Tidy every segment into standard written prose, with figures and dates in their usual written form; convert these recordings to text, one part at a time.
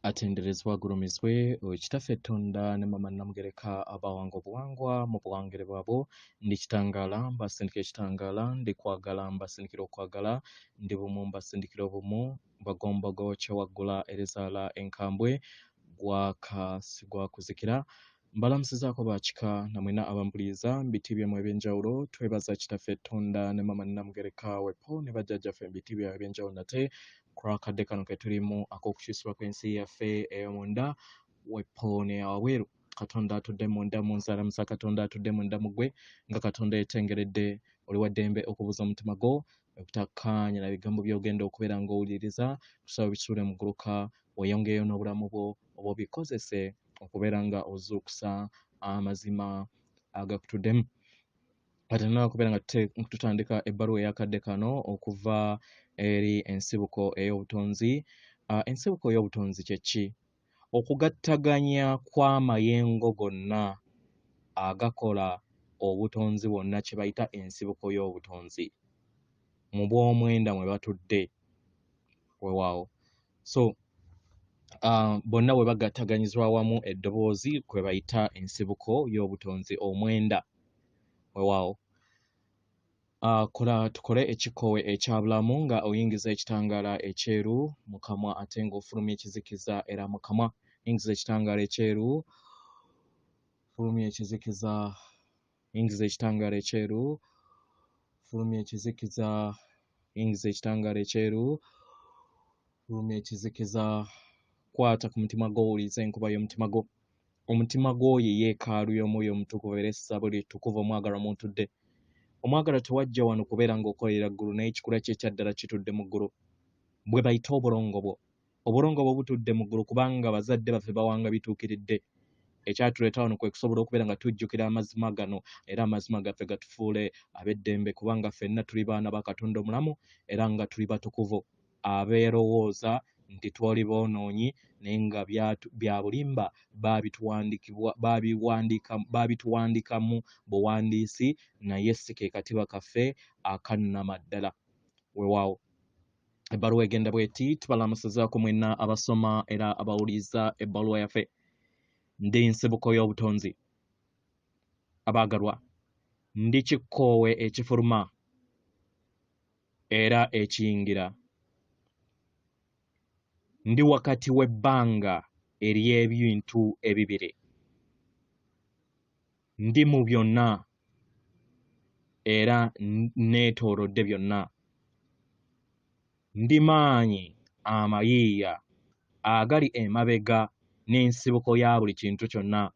Atenderezebwa agulumizibwe oyo Kitaffe Ttonda ne Maama Nnamugereka abawanga obuwangwa mu buwangere bwabwo. Ndi kitangaala mbasindikira ekitangaala, ndi kwagala mbasindikira okwagala, ndi bumu mbasindikira obumu, Bagombogo kyewaggula erizaala enkambwe, gwaka sigwakuzikira. Mbalamusizaako ba kika na mwena abampuliriza mu biti byammwe eby'enjawulo. Twebaza Kitaffe Ttonda ne Maama Nnamugereka wepo ne bajjajjaffe mu biti byabwe eby'enjawulo nate ku lw'akadde kano ke tulimu ak'okukyusibwa kw'ensi yaffe ey'omunda wepo n'eyawabweru. Katonda atudde munda mu nze alamusa Katonda atudde munda mu ggwe nga Katonda yeetengeredde. Oli wa ddembe okubuuza omutima gwo obutakkaanya na bigambo by'ogenda okubeera ng'owuliriza. Tusaba bisuule mu guluka weeyongereyo n'obulamu bwo oba obikozese okubeera nga ozuukusa amazima agakutuddemu. Kati nina okubeera nga tutandika ebbaluwa ey'akadde kano okuva eri ensibuko ey'obutonzi. Ensibuko ey'obutonzi kye ki? Okugattaganya kw'amayengo gonna agakola obutonzi bwonna kye bayita ensibuko y'obutonzi. Mu bw'omwenda mwe batudde. Weewaawo. So bonna bwe bagattaganyizibwa awamu eddoboozi kwe bayita ensibuko y'obutonzi omwenda. Weewaawo. Kola tukole ekikkowe ekya bulamu nga oyingiza ekitangaala ekyeru mu kamwa ate ng'ofulumya ekizikiza era mu kamwa. Yingiza ekitangaala ekyeru, fulumya ekizikiza, yingiza ekitangaala ekyeru, fulumya ekizikiza, yingiza ekitangaala ekyeru, fulumya ekizikiza. Kwata ku mutima gwo owulirize enkuba y'omutima gwo. Omutima gwo ye yeekaalu y'Omwoyo Omutukuvu era essabo lye ttukuvu omwagalwa mw'otudde. Omwagalwa tewajja wano kubeera ng'okolerera ggulu naye ekikula kyo ekya ddala kitudde mu ggulu. Bwe bayita obulongo bwo. Obulongo bwo butudde mu ggulu kubanga bazadde baffe bawanga bituukiridde. Ekyatuleeta wano kwe kusobola okubeera nga tujjukira amazima gano era amazima gaffe gatufuule ab'eddembe kubanga ffenna tuli baana ba Katonda omulamu era nga tuli batukuvu. Abeerowooza nti twali boonoonyi naye nga bya bulimba baabituwandikamu buwandiisi naye si ke katiba kaffe akannamaddala. Weewaawo. Ebbaluwa egenda bw'eti, tubalamusizaako mwenna abasoma era abawuliriza ebbaluwa yaffe. Ndi nsibuko y'obutonzi. Abaagalwa, ndi kikkoowe ekifuluma era ekiyingira. Ndi wakati w'ebbanga ery'ebintu ebibiri. Ndi mu byonna era neetoolodde byonna. Ndi maanyi amayiiya agali emabega n'ensibuko ya buli kintu kyonna.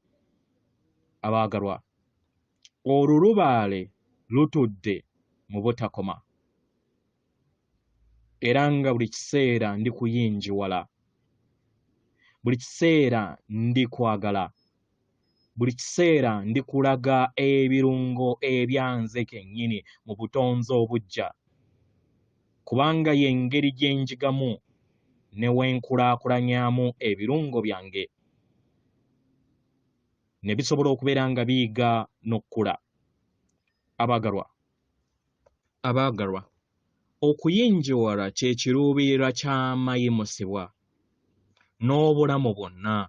Abaagalwa, olulubaale lutudde mu butakoma, era nga buli kiseera ndi kuyinjiwala, buli kiseera ndi kwagala, buli kiseera ndi kulaga ebirungo ebyanze kennyini mu butonzi obuggya, kubanga y'engeri gye njigamu ne we nkulaakulanyaamu ebirungo byange ne bisobola okubeera nga biyiga n'okukula. Abaagalwa, abaagalwa, okuyinjiwala kye kiruubirirwa ky'amayimusibwa n'obulamu bwonna.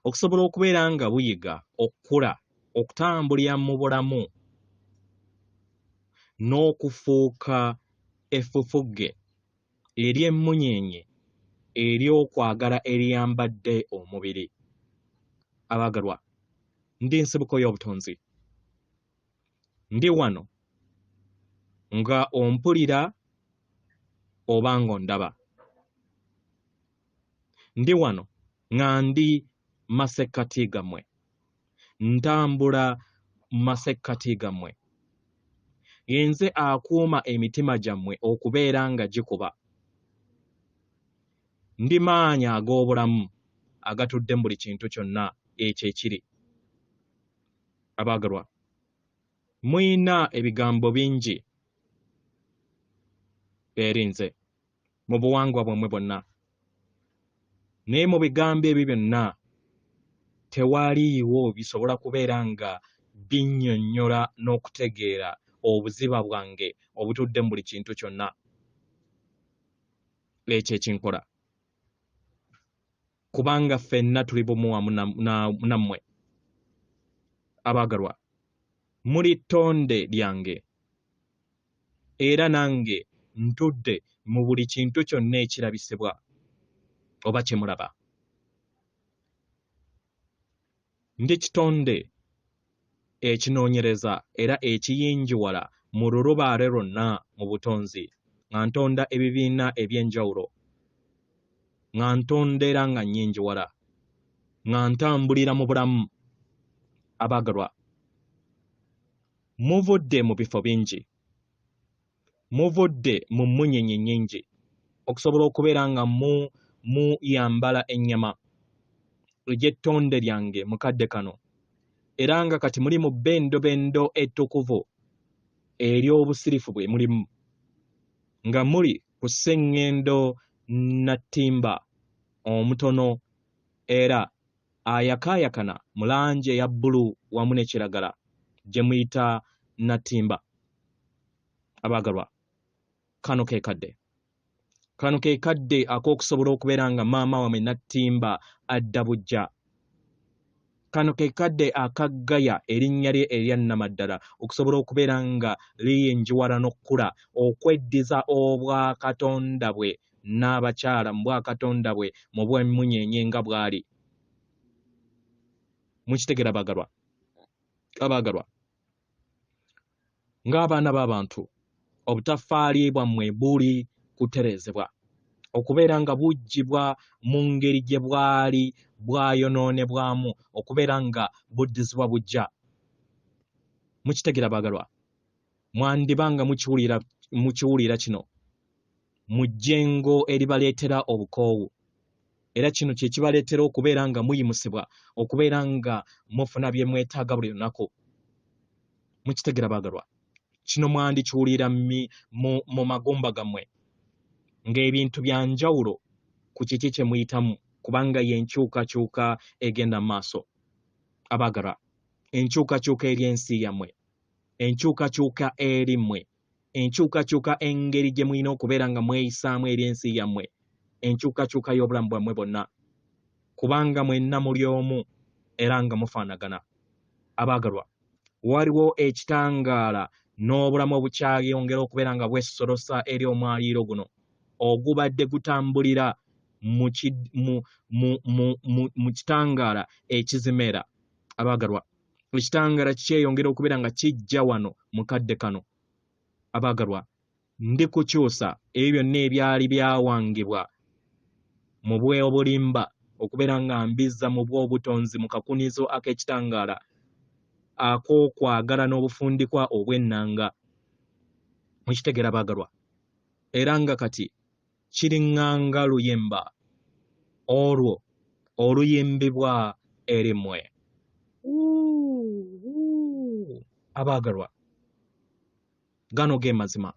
Okusobola okubeera nga buyiga okukula, okutambulira mu bulamu n'okufuuka effufugge ery'emmunyeenye ery'okwagala eriyambadde omubiri. Abaagalwa, ndi nsibuko y'obutonzi. Ndi wano nga ompulira oba ng'ondaba. Ndi wano nga ndi masekkati gammwe. Ntambula mu masekkati gammwe. Yenze akuuma emitima gyammwe okubeera nga gikuba. Ndi maanyi ag'obulamu agatudde mu buli kintu kyonna ekyo ekiri. Abaagalwa, mulina ebigambo bingi eri nze mu buwangwa bwammwe bwonna, naye mu bigambo ebyo byonna tewaliiwo bisobola kubeera nga binnyonnyola n'okutegeera obuziba bwange obutudde mu buli kintu kyonna ekyo ekinkola. Kubanga ffenna tuli bumu wamu nammwe. Abaagalwa, muli ttonde lyange, era nange ntudde mu buli kintu kyonna ekirabisibwa oba kye mulaba. Ndi kitonde ekinoonyereza era ekiyingiwala mu lulubaale lwonna mu butonzi, nga ntonda ebibiina eby'enjawulo, nga ntonda era nga nnyingiwala, nga ntambulira mu bulamu. Abaagalwa, muvudde mu bifo bingi, muvudde mu mmunyenye nnyingi okusobola okubeera nga muyambala ennyama egy'ettonde lyange mu kadde kano, era nga kati muli mu bbendobendo ettukuvu ery'obusirifu bwe mulimu, nga muli ku sseŋŋendo nnattimba omutono era ayakaayakana mu langi eya bbulu wamu ne kiragala gye muyita nnattimba. Abaagalwa, kano ke kadde. Kano ke kadde ak'okusobola okubeera nga maama wamwe Nattimba adda buggya. Kano ke kadde akaggaya erinnya lye erya nnamaddala okusobola okubeera nga liyingiwala n'okukula okweddiza obwakatonda bwe n'abakyala mu bwakatonda bwe mu bw'emmunyeenye nga bw'ali. Mukitegera abaagalwa? Abaagalwa, ng'abaana b'abantu, obutaffaali bwammwe buli kutereezebwa okubeera nga buggyibwa mu ngeri gye bwali bwayonoonebwamu okubeera nga buddizibwa buggya. Mukitegera abaagalwa? Mwandiba nga mukiwulira kino mu jjengo eribaleetera obukoowu, era kino kye kibaleetera okubeera nga muyimusibwa, okubeera nga mufuna bye mwetaaga buli lunaku. Mukitegera baagalwa? Kino mwandikiwulira mu magumba gammwe ng'ebintu bya njawulo ku kiki kye muyitamu, kubanga y'enkyukakyuka egenda mu maaso. Abaagalwa, enkyukakyuka eri ensi yammwe, enkyukakyuka eri mmwe, enkyukakyuka engeri gye mulina okubeera nga mweyisaamu eri ensi yammwe, enkyukakyuka y'obulamu bwammwe bwonna, kubanga mwenna muli omu era nga mufaanagana. Abaagalwa, waliwo ekitangaala n'obulamu obukyayongera okubeera nga bwesolosa eri omwaliiro guno ogubadde gutambulira mu kitangaala ekizimeera. Abaagalwa, ekitangaala kikyeyongera okubeera nga kijja wano mu kadde kano. Abaagalwa, ndi kukyusa ebyo byonna ebyali byawangibwa mu bw'obulimba okubeera nga mbizza mu bw'obutonzi mu kakunizo ak'ekitangaala ak'okwagala n'obufundikwa obw'ennanga. Mukitegeera abaagalwa? Era nga kati kiriŋŋanga luyimba olwo oluyimbibwa eri mmwe. Abaagalwa, gano ge mazima.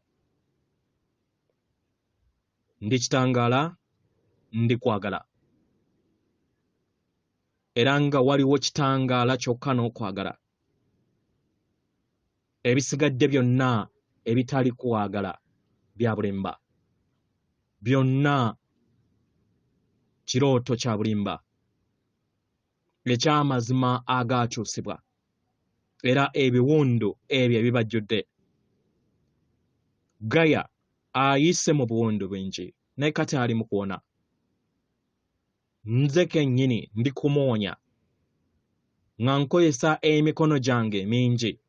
Ndi kitangaala, ndi kwagala. Era nga waliwo kitangaala kyokka n'okwagala. Ebisigadde byonna ebitali kwagala bya bulimba. Byonna kirooto kya bulimba eky'amazima agaakyusibwa era ebiwundu ebyo ebibajjudde. Gaya ayise mu buwundu bingi naye kati ali mu kuwona. Nze kennyini ndi kumuwonya nga nkozesa emikono gyange mingi,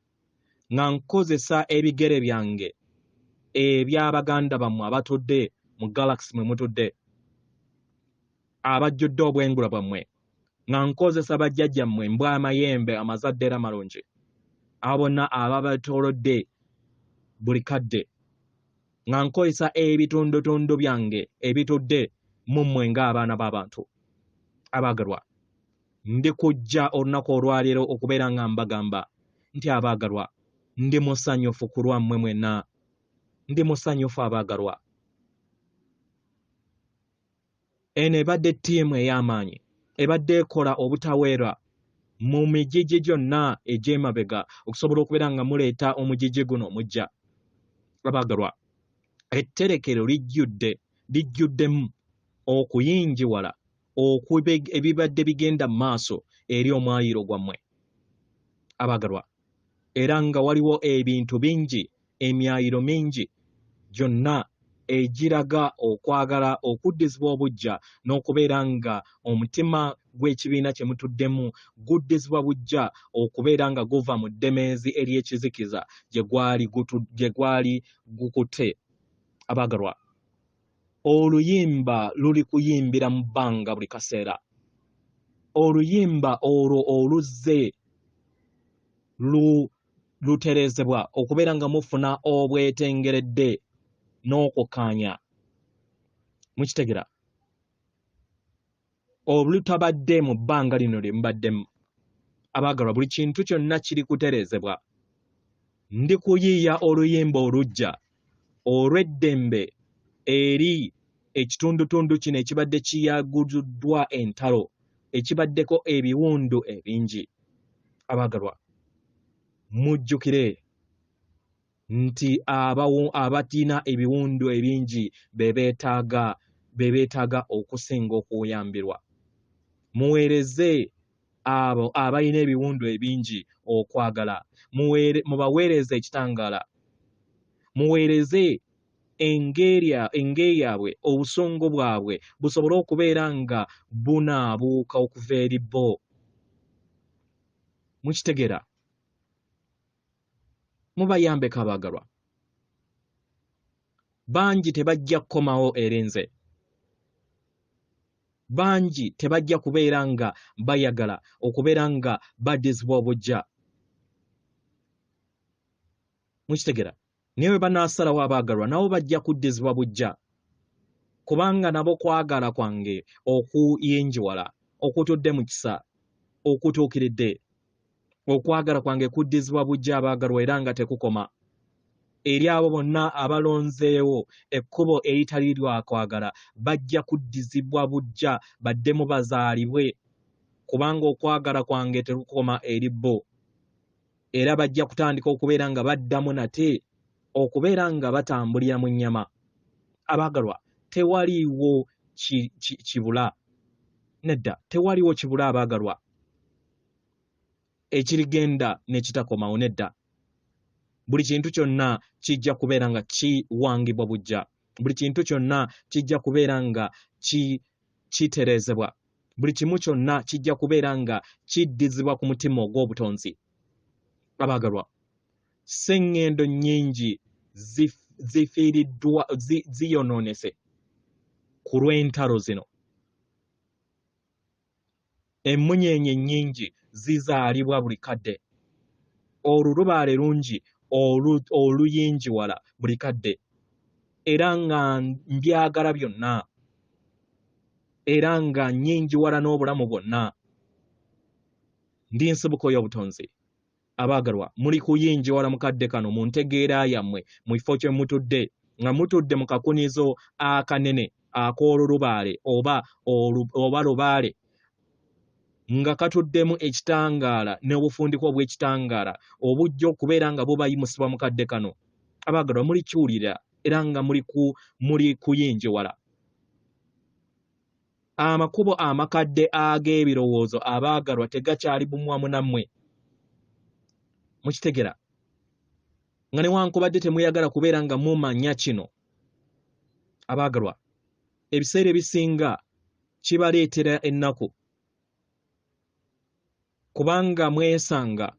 nga nkozesa ebigere byange eby'abaganda bammwe abatudde mu galaxy mwe mutudde, abajjudde obwengula bwammwe, nga nkozesa bajjajjammwe mbwa amayembe amazadde era amalungi, abo bonna ababeetoolodde buli kadde, nga nkozesa ebitundutundu byange ebitudde mu mmwe ng'abaana b'abantu. Abaagalwa, ndi kujja olunaku olwaleero okubeera nga mbagamba nti abaagalwa, ndi musanyufu ku lwammwe mwenna. Ndi musanyufu abaagalwa. Eno ebadde ttiimu ey'amaanyi ebadde ekola obutaweera mu migigi gyonna egy'emabega okusobola okubeera nga muleeta omugigi guno omuggya. Abaagalwa, etterekero lijjuddemu okuyingiwala Ebibadde bigenda mu maaso eri omwayiro gwammwe abaagalwa, era nga waliwo ebintu bingi, emyayiro mingi gyonna egiraga okwagala okuddizibwa obuggya n'okubeera nga omutima gw'ekibiina kye mutuddemu guddizibwa buggya okubeera nga guva mu ddemeezi ery'ekizikiza gye gwali gukutte. Abaagalwa, oluyimba luli kuyimbira mu bbanga buli kaseera. Oluyimba olwo oluzze lutereezebwa okubeera nga mufuna obwetengeredde n'okukkaanya. Mukitegera? Olutabadde mu bbanga lino lye mubaddemu. Abaagalwa, buli kintu kyonna kiri kutereezebwa. Ndi kuyiiya oluyimba oluggya olw'eddembe eri ekitundutundu kino ekibadde kiyaguddwa entalo, ekibaddeko ebiwundu ebingi. Abaagalwa, mujjukire nti abalina ebiwundu ebingi be beetaaga okusinga okuyambirwa. Muweereze abo abalina ebiwundu ebingi okwagala, mubaweereze ekitangaala, muweereze enge yaabwe, obusungu bwabwe busobole okubeera nga bunaabuuka okuva eri bo. Mukitegera? Mubayambeko abaagalwa. Bangi tebajja kukomawo eri nze, bangi tebajja kubeera nga bayagala okubeera nga baddizibwa obuggya. Mukitegera? Naye bwe banaasalawo abaagalwa, nabo bajja kuddizibwa buggya, kubanga nabo kwagala kwange okuyinjiwala okutudde mu kisa okutuukiridde. Okwagala kwange kuddizibwa buggya abaagalwa, era nga tekukoma eri abo bonna abalonzeewo ekkubo eritali lya kwagala. Bajja kuddizibwa buggya baddemu bazaalibwe, kubanga okwagala kwange tekukoma eri bo, era bajja kutandika okubeera nga baddamu nate okubeera nga batambulira mu nnyama. Abaagalwa, tewaliiwo kibula, nedda, tewaliiwo kibula abaagalwa ekirigenda ne kitakomawo, nedda. Buli kintu kyonna kijja kubeera nga kiwangibwa buggya, buli kintu kyonna kijja kubeera nga kitereezebwa, buli kimu kyonna kijja kubeera nga kiddizibwa ku mutima ogw'obutonzi. Abaagalwa, sseŋŋendo nnyingi zifiiriddwa, ziyonoonese ku lw'entalo zino. Emmunyeenye nnyingi zizaalibwa buli kadde, olulubaale lungi oluyingiwala buli kadde, era nga mbyagala byonna, era nga nnyingiwala n'obulamu bwonna. Ndi nsibuko y'obutonzi. Abaagalwa, muli kuyingiwala mu kadde kano mu ntegeera yammwe mu kifo kye mutudde, nga mutudde mu kakunizo akanene ak'olulubaale oba lubaale, nga katuddemu ekitangaala n'obufundikwa obw'ekitangaala obujja okubeera nga bubayimusibwa mu kadde kano. Abaagalwa, muli kiwulira era nga muli kuyingiwala. Amakubo amakadde ag'ebirowoozo abaagalwa tegakyali bumu wamu nammwe. Mukitegera? Nga newankubadde temuyagala kubeera nga mumanya kino abaagalwa, ebiseera ebisinga kibaleetera ennaku, kubanga mwesanga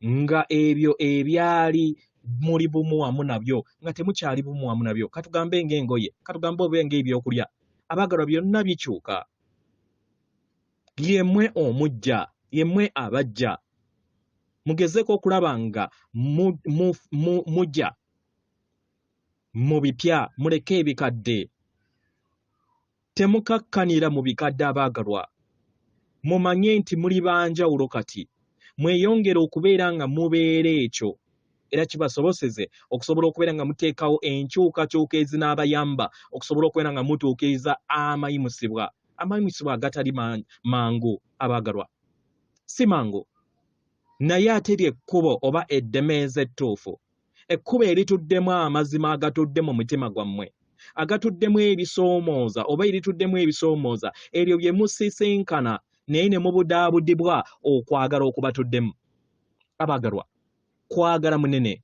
nga ebyo ebyali muli bumu wamu nabyo nga temukyali bumu wamu nabyo. Katugambe ng'engoye, katugambe obe ng'ebyokulya, abaagalwa, byonna bikyuka. Yemmwe omujja, yemmwe abajja, mugezeeko okulaba nga mujja mu bipya, muleke ebikadde. Temukakkanira mu bikadde abaagalwa. Mumanye nti muli banjawulo kati. Mweyongere okubeera nga mubeera ekyo, era kibasoboseze okusobola okubeera nga muteekawo enkyukakyuka ezinaabayamba okusobola okubeera nga mutuukiriza amayimusibwa, amayimusibwa agatali mangu abaagalwa, si mangu, naye ate lyekkubo oba eddemeeza ettuufu, ekkubo erituddemu amazima agatudde mu mutima gwammwe. agatuddemu ebisoomooza oba erituddemu ebisoomooza ebyo bye musisinkana naye ne mubudaabudibwa okwagala okubatuddemu. Abaagalwa, kwagala munene.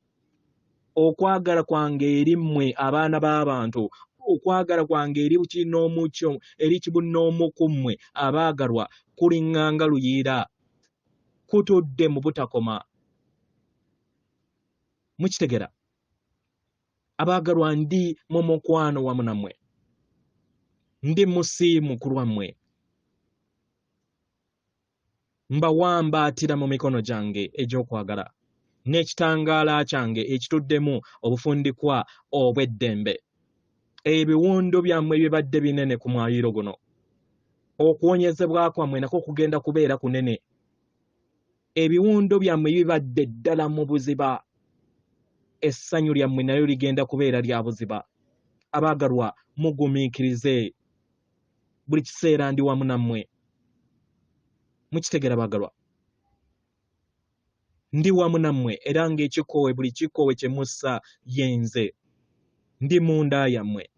Okwagala kwange eri mmwe abaana b'abantu, okwagala kwange eri kinoomu kyo, eri kibunnoomu ku mmwe abaagalwa kuliŋŋanga luyiira, kutudde mu butakoma. Mukitegera? Abaagalwa, ndi mu mukwano wamu nammwe, ndi musiimu ku lwammwe, mbawambaatira mu mikono gyange egy'okwagala n'ekitangaala kyange ekituddemu obufundikwa obw'eddembe. Ebiwundu byammwe bibadde binene ku mwaliiro guno. Okuwonyezebwa kwammwe nakwo kugenda kubeera kunene. Ebiwundu byammwe bibadde ddala mu buziba. Essanyu lyammwe nalyo ligenda kubeera lya buziba. Abaagalwa, mugumiikirize. Buli kiseera ndi wamu nammwe. Mukitegera baagalwa? Ndi wamu nammwe era ng'ekikoowe buli kikoowe kye mussa ye nze. Ndi munda yammwe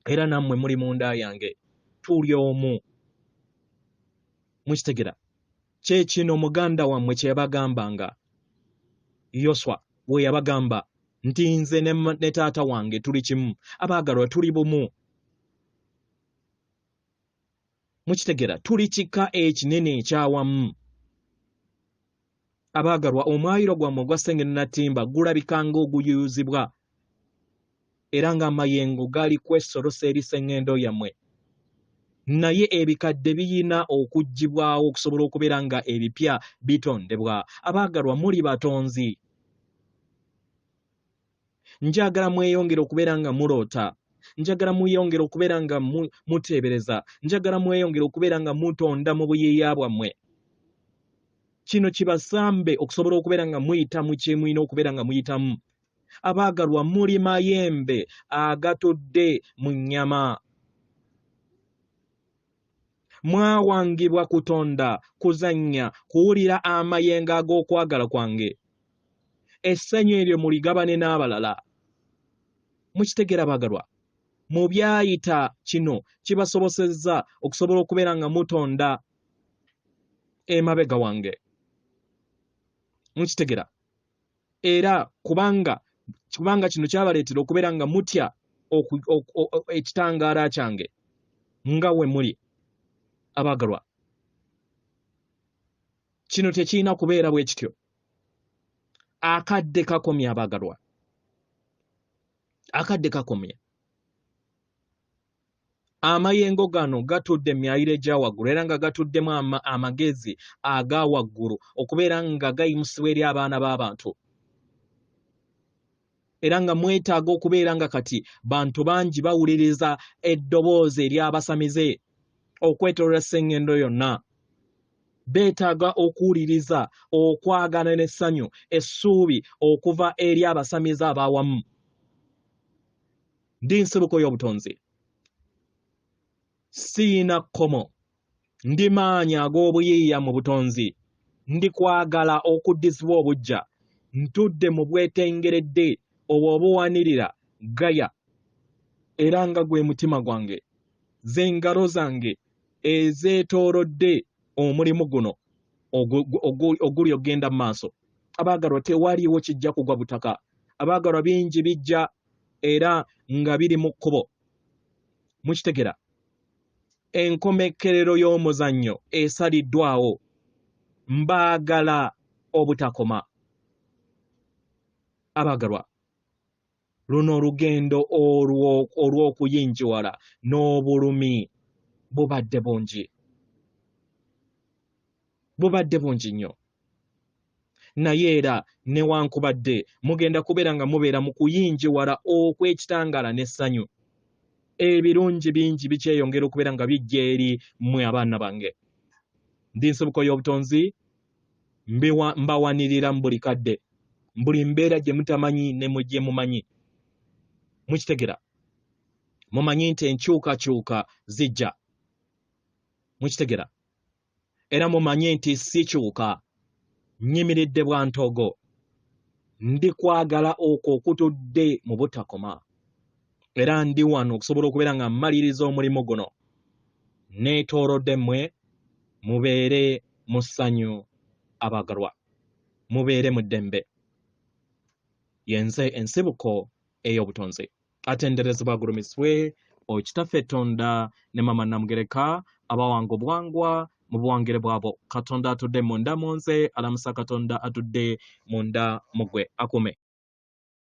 era nammwe muli munda yange. Tuli omu. Mukitegera? Kye kino muganda wammwe kye yabagambanga, Yoswa bwe yabagamba nti nze ne, ne taata wange tuli kimu. Abaagalwa, tuli bumu. Mukitegera, tuli kika ekinene ekyawamu. Abaagalwa, omwayiro gwammwe ogwa Ssengendo Natimba gulabika ng'oguyuyuzibwa era ng'amayengo gali kwesolosa eri ssengendo yammwe. Naye ebikadde biyina okuggyibwawo okusobola okubeera nga ebipya bitondebwa. Abaagalwa, muli batonzi. Njagala mweyongere okubeera nga muloota. Njagala mweyongere okubeera nga muteebereza. Njagala mweyongere okubeera nga mutonda mu buyiiya bwammwe. Kino kibasambe okusobola okubeera nga muyita mu kye mulina okubeera nga muyitamu. Abaagalwa, muli mayembe agatudde mu nnyama. Mwawangibwa kutonda, kuzannya, kuwulira amayengo ag'okwagala kwange. Essanyu eryo muligabane n'abalala. Mukitegeera baagalwa? Mu byayita kino kibasobosezza okusobola okubeera nga mutonda emabega wange. Mukitegera? Era kubanga kubanga kino kyabaleetera okubeera nga mutya ekitangaala kyange nga we muli abaagalwa. Kino tekirina kubeera bwe kityo. Akadde kakomye abaagalwa, akadde kakomye. Amayengo gano gatudde mu myaliro egya waggulu era nga gatuddemu amagezi aga waggulu okubeera nga gayimusibwa eri abaana b'abantu. Era nga mwetaaga okubeera nga kati bantu bangi bawuliriza eddoboozi ery'abasamize okwetoloola ssengendo yonna. Beetaaga okuwuliriza okwagala n'essanyu, essuubi okuva eri abasamize ab'awamu. Ndi nsibuko y'obutonzi. Siyina kkomo. Ndi maanyi ag'obuyiiya mu butonzi. Ndi kwagala okuddizibwa obuggya. Ntudde mu bwetengeredde obwo obuwanirira Gaya era nga gwe mutima gwange. Ze ngalo zange ezeetoolodde omulimu guno oguli okugenda mu maaso. Abaagalwa, tewaliiwo kijja kugwa butaka. Abaagalwa, bingi bijja era nga biri mu kkubo. Mukitegera? Enkomekkerero y'omuzannyo esaliddwawo. Mbaagala obutakoma. Abaagalwa, luno olugendo olw'okuyinjiwala n'obulumi bubadde bungi. Bubadde bungi nnyo. Naye era newankubadde mugenda kubeera nga mubeera mu kuyinjiwala okw'ekitangaala n'essanyu, ebirungi bingi bikyeyongera okubeera nga bijja eri mmwe abaana bange. Ndi nsibuko y'obutonzi, mbawanirira mu buli kadde, mu buli mbeera gye mutamanyi ne mu gye mumanyi. Mukitegera? Mumanyi nti enkyukakyuka zijja. Mukitegera? Era mumanye nti sikyuka, nnyimiridde bwa ntogo. Ndi kwagala okwo okutudde mu butakoma. Era ndi wano okusobola okubeera nga mmaliriza omulimu guno. Neetoolodde mmwe, mubeere mu ssanyu abaagalwa, mubeere mu ddembe. Yenze ensibuko ey'obutonzi. Atenderezebwa agulumizibwe oyo Kitaffe Tonda ne Maama Namugereka abawanga obuwangwa mu buwangire bwabo. Katonda atudde munda mu nze alamusa Katonda atudde munda mu ggwe. Akuume.